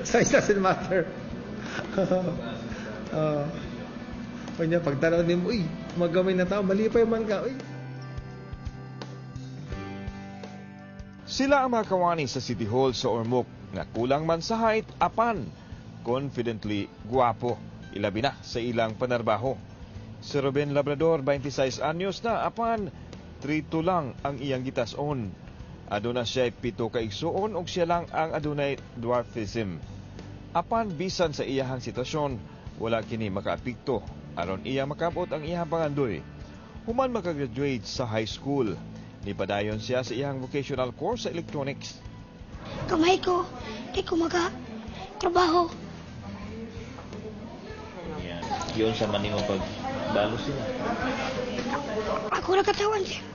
Size doesn't matter. Kanya pagtanaw nimo, uy, magamay na tao, malipay man ka, uy. Sila ang mga kawani sa City Hall sa Ormoc nga kulang man sa height apan confidently guwapo, ilabi na sa ilang panarbaho. Si Ruben Labrador, 26 anyos na, apan 3'2 lang ang iyang gitason. Aduna siya 7 ka igsuon ug siya lang ang adunay dwarfism. Apan bisan sa iyahang sitwasyon, wala kini makaapekto aron iya makabot ang iyahang pangandoy. Human makagraduate sa high school, nipadayon siya sa iyang vocational course sa electronics. Kamay ko, di ko maka trabaho. Yan. Yun sa man nimo pag balos sila. Ako na katawan siya.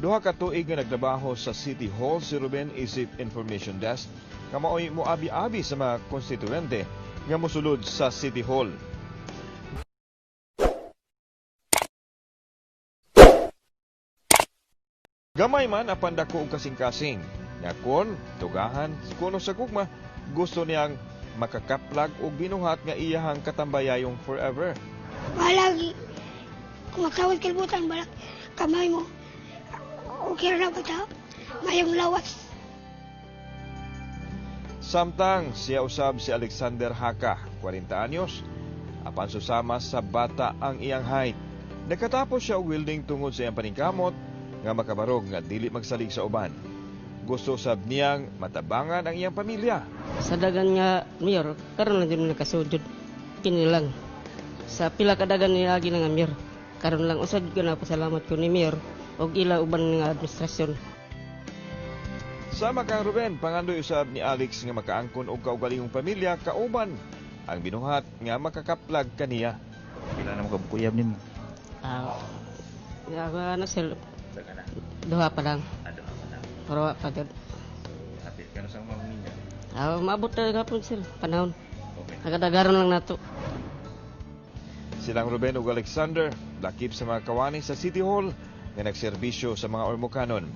2 ka tuig nga nagtrabaho sa City Hall si Ruben isip information desk nga maoy moabi-abi sa mga konstituente nga mosulod sa City Hall. Gamay man apan dako og kasing-kasing nga kon tugahan kuno sa gugma, gusto niyang makakaplag og binuhat nga iyahang katambayayong forever. Balag, kung magkawad kalibutan, balag, kamay mo. Okay na ba ta? Mayong lawas. Samtang siya usab si Alexander Haka, 40 anyos, apan susama sa bata ang iyang height. Nakatapos siya og welding tungod sa iyang paningkamot nga makabarog nga dili magsalig sa uban. Gusto sab niyang matabangan ang iyang pamilya. Sa dagan nga mayor, karon lang jud nakasudod kini lang. Sa pila ka dagan niagi na nga mayor, karon lang usad ko na pasalamat ko ni mayor og ila uban nga administrasyon. Sama kang Ruben, pangandoy usab ni Alex nga makaangkon og kaugalingong pamilya kauban ang binuhat nga makakaplag kaniya. Pila na mo kabukuyab nimo? Ako na sir, Daga na. duha pa lang. Ado pa lang. Pero wa pa jud. Happy ka na sa mga minyo. Maabot na gapon sir, panahon. Okay. Nagadagaron lang nato. Silang Ruben ug Alexander, lakip sa mga kawani sa City Hall nga nagserbisyo sa mga Ormocanon.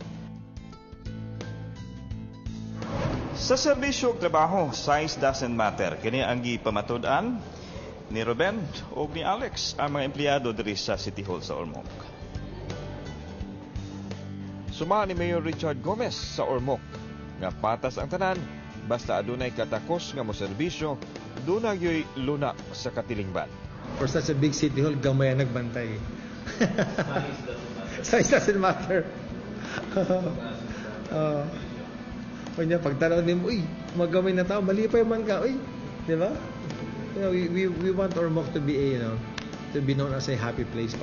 Sa serbisyo ug trabaho, size doesn't matter. Kini ang gipamatud-an ni Ruben ug ni Alex ang mga empleyado diri sa City Hall sa Ormoc. Suma ni Mayor Richard Gomez sa Ormoc nga patas ang tanan basta adunay katakos nga moserbisyo, duna gyoy luna sa katilingban. For such a big city hall, gamay ang nagbantay. Size doesn't matter. Kanya pagtanaw nimo, uy, magamay na tao, malipay man ka, uy, di ba? We want Ormoc to be a, you know, to be known as a happy place.